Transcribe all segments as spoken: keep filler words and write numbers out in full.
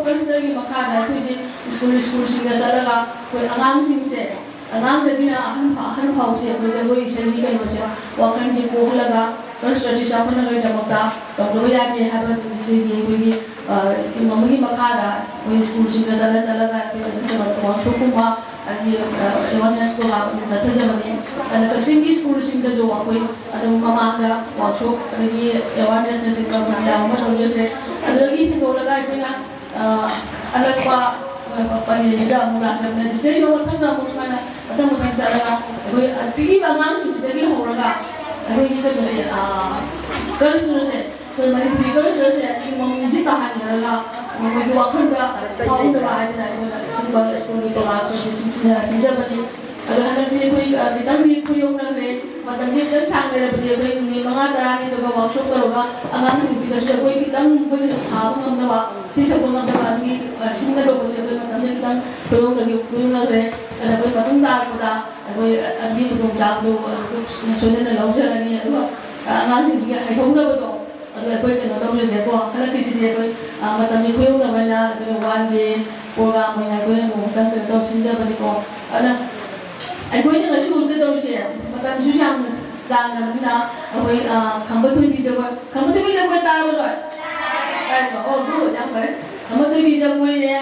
ꯀꯜꯆꯔꯒꯤ ꯃꯈꯥꯗ ꯑꯩꯈꯣꯏꯁꯦ ꯁ꯭ꯀꯨꯜ ꯁ꯭ꯀꯨꯜꯁꯤꯡꯗ ꯆꯠꯂꯒ ꯑꯩꯈꯣꯏ ꯑꯉꯥꯡꯁꯤꯡꯁꯦ, ꯑꯉꯥꯡꯗꯒꯤꯅ ꯑꯍꯟ ꯐꯥ-, ꯑꯍꯟ ꯐꯥꯎꯁꯦ ꯑꯩꯈꯣꯏ ꯖꯒꯣꯏ ꯏꯁꯩꯒꯤ ꯀꯩꯅꯣꯁꯦ, ꯋꯥꯈꯜꯁꯦ ꯄꯣꯛꯍꯜꯂꯒ ꯀꯜꯆꯔꯁꯦ ꯆꯥꯎꯈꯠꯅꯕꯒꯤꯗꯃꯛꯇ ꯇꯧꯗꯕ ꯌꯥꯗꯦ ꯍꯥꯏꯕ ꯃꯤꯅꯤꯁꯇ꯭ꯔꯤꯒꯤ ꯑꯩꯈꯣꯏꯒꯤ, ꯑ, ꯁ꯭ꯀꯤꯝ ꯑꯃꯒꯤ ꯃꯈꯥꯗ ꯑꯩꯈꯣꯏ ꯁ꯭ꯀꯨꯜꯁꯤꯡꯗ ꯆꯠꯂ ꯆꯠꯂꯒ ꯑꯩꯈꯣꯏ ꯑꯗꯨꯝ ꯀꯩꯅꯣ ꯋꯥꯛꯁꯣꯞꯀꯨꯝꯕ, ꯑꯗꯒꯤ, ꯑ, ꯑꯦꯋꯥꯔꯅꯦꯁ ꯄ꯭ꯔꯣꯒ꯭ꯔꯥꯝ ꯑꯗꯨꯝ ꯆꯠꯊꯖꯕꯅꯤ꯫ ꯑꯗꯨꯅ ꯀꯛꯆꯤꯡꯒꯤ ꯁ꯭ꯀꯨꯜꯁꯤꯡꯗꯁꯨ ꯑꯩꯈꯣꯏ ꯑꯗꯨꯝ ꯃꯃꯥꯡꯗ ꯋꯥꯛꯁꯣꯞ ꯑꯗꯒꯤ ꯑꯦꯋꯥꯔꯅꯦꯁꯅꯆꯤꯡꯕ ꯃꯌꯥꯝ ꯑꯃ ꯇꯧꯖꯈ꯭ꯔꯦ꯫ ꯑꯗꯨꯗꯒꯤ ꯍꯦꯟꯗꯣꯛꯂꯒ ꯑꯩꯈꯣꯏꯅ, ꯑ, ꯑꯅꯛꯄ, ꯑ, ꯄꯜꯂꯤꯁꯤꯗ ꯑꯃꯨꯛ ꯂꯥꯛꯆꯕꯅꯦ꯫ ꯁꯤꯗꯩꯁꯤꯗ ꯃꯊꯪꯗ ꯑꯃꯨꯛ ꯁꯨꯃꯥꯏꯅ ꯃꯊꯪ ꯃꯊꯪ ꯆꯠꯂꯒ ꯑꯩꯈꯣꯏ ꯄꯤꯛꯏꯕ ꯑꯉꯥꯡꯁꯤꯡꯁꯤꯗꯒꯤ ꯍꯧꯔꯒ ꯑꯩꯈꯣꯏꯒꯤ ꯀꯩꯅꯣꯁꯦ, ꯑ, ꯀꯜꯆꯔꯁꯦ, ꯑꯩꯈꯣꯏ ꯃꯅꯤꯄꯨꯔꯤ ꯀꯜꯆꯔꯁꯦ ꯑꯁꯤꯒꯤ ꯃꯑꯣꯡꯁꯤ ꯇꯥꯍꯟꯈ꯭ꯔꯒ ꯃꯈꯣꯏꯒꯤ ꯋꯥꯈꯜꯗ ꯐꯥꯎꯅꯕ ꯍꯥꯏꯗꯅ ꯑꯩꯈꯣꯏꯅ ꯁꯤꯒꯨꯝꯕ ꯁ꯭ꯀꯨꯜꯒꯤ ꯄ꯭ꯔꯣꯒ꯭ꯔꯥꯝꯁꯤꯡꯁꯦ ꯁꯤꯟ-, ꯁꯤꯟꯖꯕꯅꯤ꯫ ꯑꯗꯣ ꯍꯟꯗꯛꯁꯤ ꯑꯩꯈꯣꯏ, ꯑ, ꯈꯤꯇꯪꯗꯤ ꯈꯨꯌꯧꯅꯈ꯭ꯔꯦ꯫ ꯃꯇꯝꯁꯦ ꯈꯤꯇꯪ ꯁꯥꯡꯅ ꯂꯩꯔꯕꯗꯤ ꯑꯩꯈꯣꯏ ꯅꯨꯃꯤꯠ ꯃꯉꯥ ꯇꯔꯥꯅꯤ ꯑꯗꯨꯒ ꯋꯥꯛꯁꯣꯞ ꯇꯧꯔꯒ ꯑꯉꯥꯡꯁꯤꯡꯁꯤꯗꯁꯨ ꯑꯩꯈꯣꯏ ꯈꯤꯇꯪ ꯃꯈꯣꯏꯅ ꯁꯥꯕ ꯉꯝꯅꯕ, ꯏꯁꯩ ꯁꯛꯄ ꯉꯝꯅꯕ ꯑꯗꯨꯒꯤ, ꯑ, ꯁꯤꯟꯒꯗꯧꯕꯁꯦ ꯑꯩꯈꯣꯏ ꯃꯇꯝꯁꯦ ꯈꯤꯇꯪ ꯈꯨꯌꯧꯅꯈꯤ-, ꯈꯨꯌꯧꯅꯈ꯭ꯔꯦ꯫ ꯑꯗ ꯑꯩꯈꯣꯏ ꯃꯇꯨꯡ ꯇꯥꯔꯛꯄꯗ ꯑꯩꯈꯣꯏ ꯑꯗꯨꯒꯤ ꯈꯨꯗꯣꯡꯆꯥꯕꯗꯣ ꯑꯗꯨ ꯁꯣꯏꯗꯅ ꯂꯧꯖꯔꯅꯤ꯫ ꯑꯗꯨꯒ ꯑꯉꯥꯡꯁꯤꯡꯁꯤꯒꯤ ꯍꯩꯍꯧꯅꯕꯗꯣ ꯑꯗꯨ ꯑꯩꯈꯣꯏ ꯀꯩꯅꯣ ꯇꯧꯖꯒꯦꯀꯣ꯫ ꯍꯟꯗꯛꯀꯤꯁꯤꯗꯤ ꯑꯩꯈꯣꯏ, ꯑ, ꯃꯇꯝꯒꯤ ꯈꯨꯌꯧꯅꯕꯅ ꯑꯩꯈꯣꯏꯅ ꯋꯥꯟ ꯗꯦ ꯄ꯭ꯔꯣꯒ꯭ꯔꯥꯝ ꯑꯣꯏꯅ ꯑꯩꯈꯣꯏꯅ ꯅꯣꯡꯃꯇꯪ ꯀꯩꯅꯣ ꯇꯧ ꯁꯤꯟꯖꯕꯅꯤꯀꯣ꯫ ꯑꯗꯨꯅ ꯑꯩꯈꯣꯏꯅ ꯉꯁꯤ ꯎꯠꯀꯗꯧꯔꯤꯁꯦ ꯃꯇꯝꯁꯨ ꯌꯥꯝꯅ ꯇꯥꯡꯂꯕꯅꯤꯅ ꯑꯩꯈꯣꯏ, ꯑ, ꯈꯝꯕ ꯊꯣꯏꯕꯤ ꯖꯒꯣꯏ, ꯈꯝꯕ ꯊꯣꯏꯕꯤ ꯖꯒꯣꯏ ꯇꯥꯔꯕ ꯅꯣꯏ? ꯇꯥꯏꯀꯣ? ꯑꯣ, good, ꯌꯥꯝ ꯐꯔꯦ꯫ ꯈꯝꯕ ꯊꯣꯏꯕꯤ ꯖꯒꯣꯏꯅꯦ,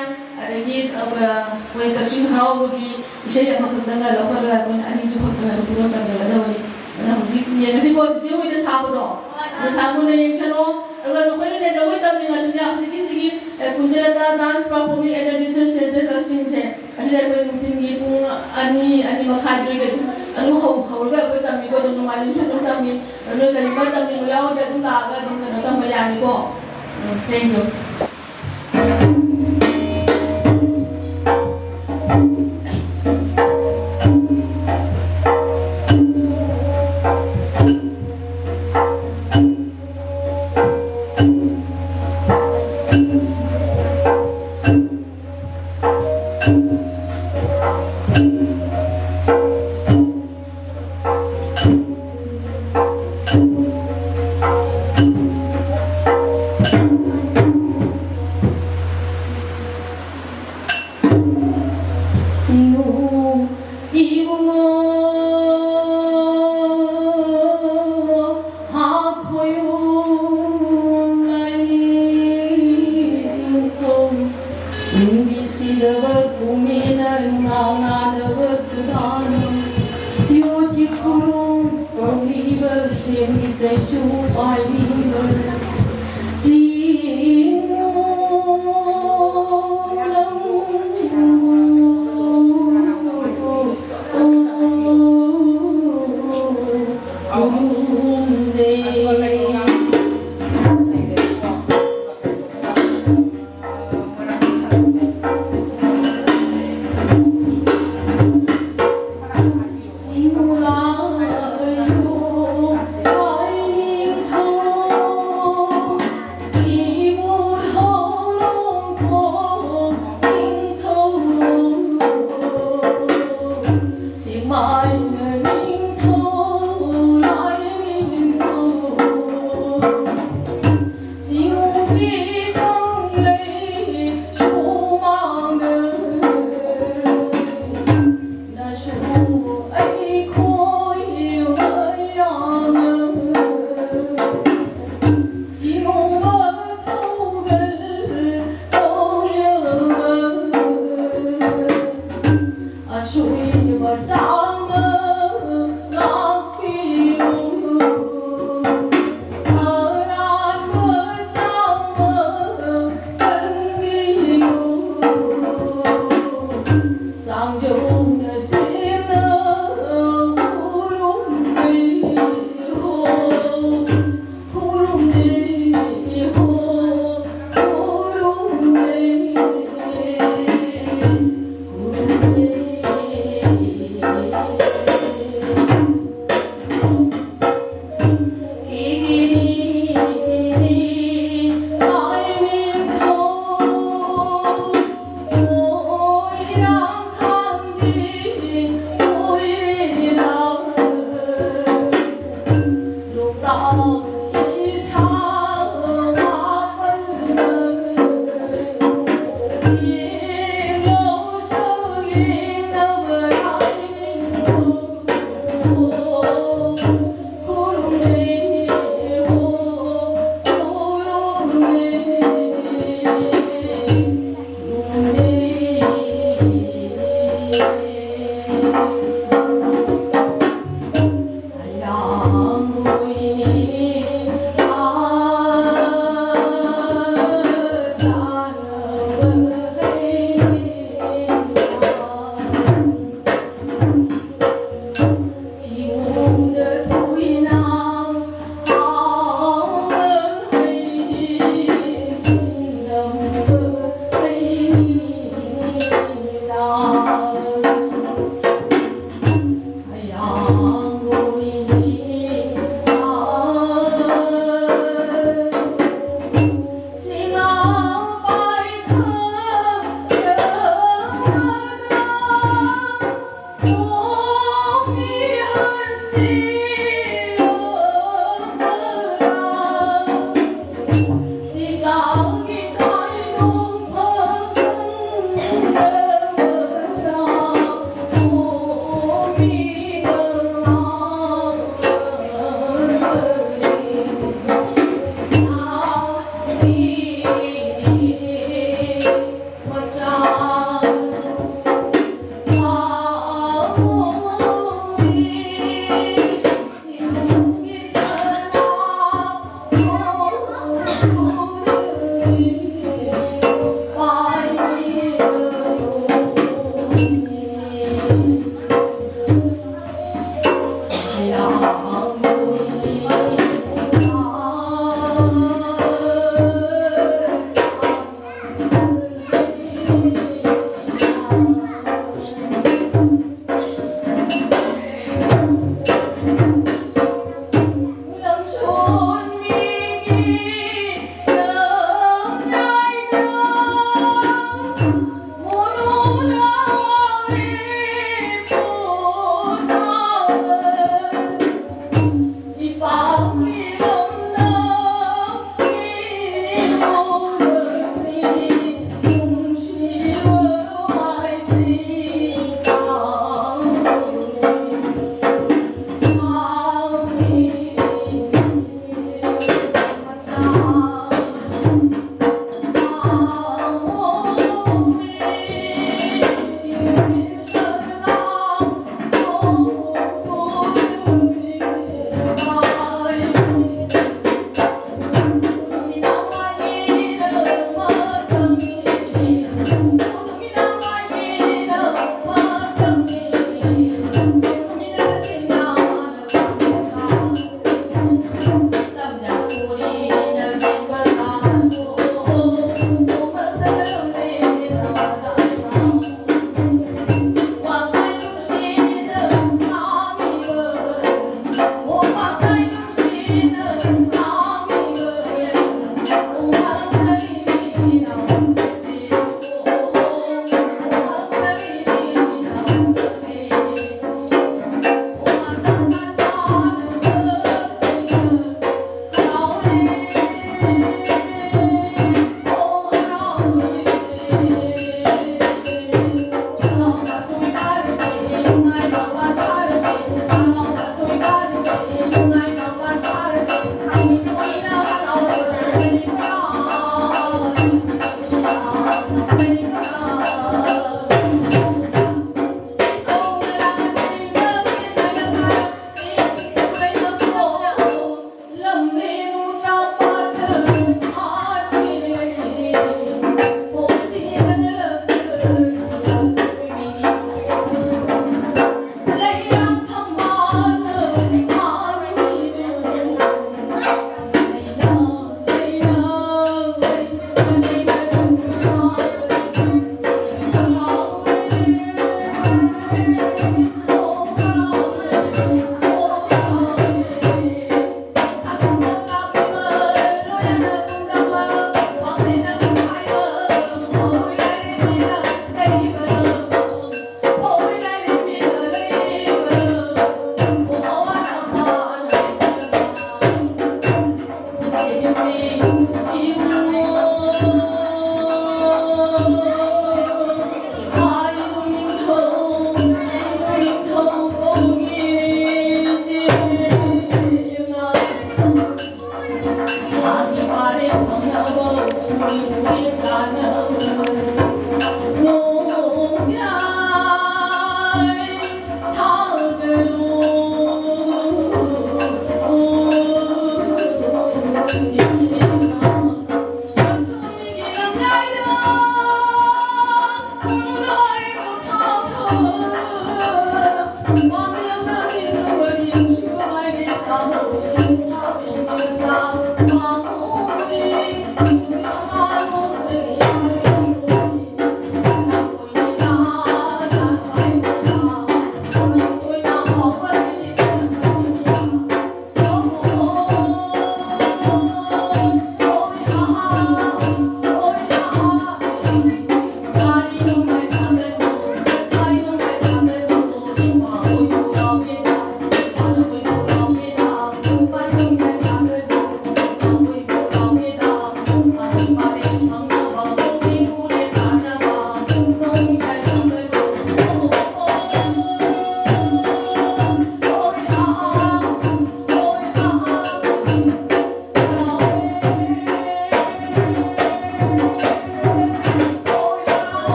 ꯑꯗꯒꯤ, ꯑ, ꯑꯩꯈꯣꯏ ꯀꯛꯆꯤꯡ ꯍꯔꯥꯎꯕꯒꯤ ꯏꯁꯩ ꯑꯃꯈꯛꯇꯪꯒ ꯂꯧꯈꯠꯂꯒ ꯑꯩꯈꯣꯏꯅ ꯑꯅꯤꯗꯨ ꯈꯛꯇꯪ ꯑꯗꯨꯝ ꯄꯨꯡꯇꯝ ꯇꯝꯖꯒꯗꯕꯅꯤ꯫ ꯑꯗꯨꯅ ꯍꯧꯖꯤꯛ ꯌꯦꯡꯉꯁꯤꯀꯣ, ꯆꯤꯆꯦ ꯍꯣꯏꯗ ꯁꯥꯕꯗꯣ, ꯑꯗꯨ ꯁꯥ ꯃꯨꯟꯅ ꯌꯦꯡꯁꯜꯂꯣ꯫ ꯑꯗꯨꯒ ꯅꯈꯣꯏꯅꯅꯦ ꯖꯒꯣꯏ ꯇꯝꯅꯤꯡꯉꯁꯨꯅꯦ, ꯍꯧꯖꯤꯛꯀꯤ ꯁꯤꯒꯤ, ꯑꯦ, ꯀꯨꯟꯖꯂꯇꯥ Dance Performing and Research Centre ꯀꯛꯆꯤꯡꯁꯦ, ꯑꯁꯤꯗ ꯑꯩꯈꯣꯏ ꯅꯨꯡꯊꯤꯜꯒꯤ ꯄꯨꯡ ꯑꯅꯤ, ꯑꯅꯤ ꯃꯈꯥꯏꯗꯒꯤ ꯑꯗꯨꯝ, ꯑꯗꯨꯝ ꯍꯧ-, ꯍꯧꯔꯒ ꯑꯩꯈꯣꯏ ꯇꯝꯃꯤꯀꯣ꯫ ꯑꯗꯨꯝ ꯅꯣꯡꯃꯥꯏꯖꯤꯡꯁꯨ ꯑꯗꯨꯝ ꯇꯝꯃꯤ꯫ ꯑꯗꯨ ꯅꯣꯏ ꯀꯔꯤꯒꯨꯝꯕ ꯇꯝꯅꯤꯡꯕ ꯌꯥꯎꯔꯗꯤ ꯑꯗꯨꯝ ꯂꯥꯛꯑꯒ ꯑꯗꯨꯝ ꯀꯩꯅꯣ ꯇꯝꯕ ꯌꯥꯅꯤꯀꯣ꯫ ꯎꯝ, thank you꯫